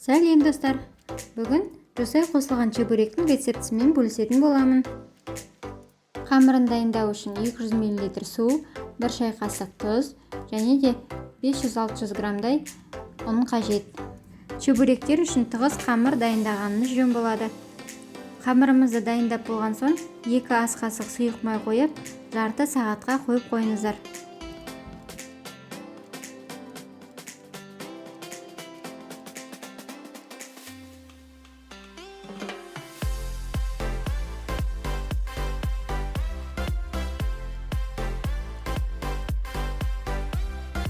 Сәлем, достар! Бүгін жосай қосылған чебуректің рецептісімен бөлісетін боламын. Қамырын дайындау үшін 200 мл су, 1 шай қасық тұз және де 500-600 граммдай ұн қажет. Чебуректер үшін тығыз қамыр дайындағанымыз жөн болады. Қамырымызды дайындап болған соң 2 ас қасық сұйық май қойып, жарты сағатқа қойып қойыңыздар.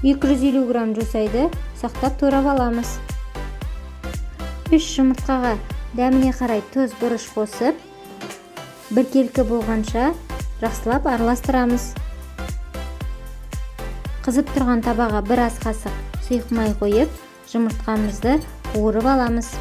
250 грамм жосайды ұсақтап турап аламыз. 3 жұмыртқаға дәміне қарай тұз, бұрыш қосып, біркелкі болғанша жақсылап араластырамыз. Қызып тұрған табаға 1 ас қасық сұйық май қойып, жұмыртқамызды қуырып аламыз.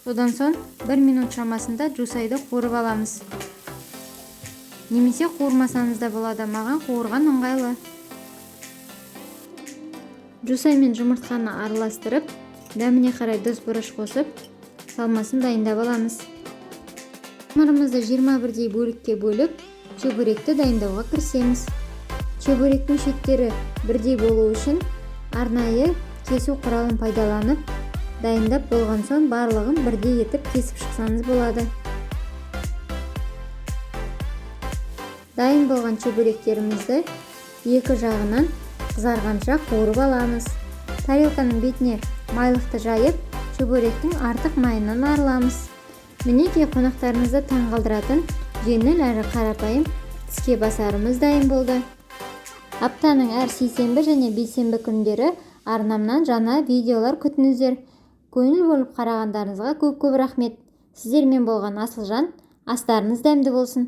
Содан соң 1 минут шамасында жусайды қуырып аламыз. Немесе қуырмасаңыз да болады, маған қуырған ыңғайлы. Жусай мен жұмыртқаны араластырып, дәміне қарай тұз, бұрыш қосып, салмасын дайындап аламыз. Қамырымызды 21-дей бөлікке бөліп, чебуректі дайындауға кірісеміз. Чебуректің шеттері бірдей болу үшін арнайы кесу құралын пайдаланып, дайындап болған соң барлығын бірдей етіп кесіп шықсаңыз болады. Дайын болған чебуректерімізді екі жағынан қызарғанша қуырып аламыз. Тарелканың бетіне майлықты жайып, чебуректің артық майынан арыламыз. Мінекей, қонақтарыңызды таңғалдыратын жеңіл әрі қарапайым тіске басарымыз дайын болды. Аптаның әр сейсенбі және бейсенбі күндері арнамнан жаңа видеолар күтіңіздер. Көңіл бөліп қарағандарыңызға көп-көп рахмет. Сіздермен болған Асылжан, астарыңыз дәмді болсын.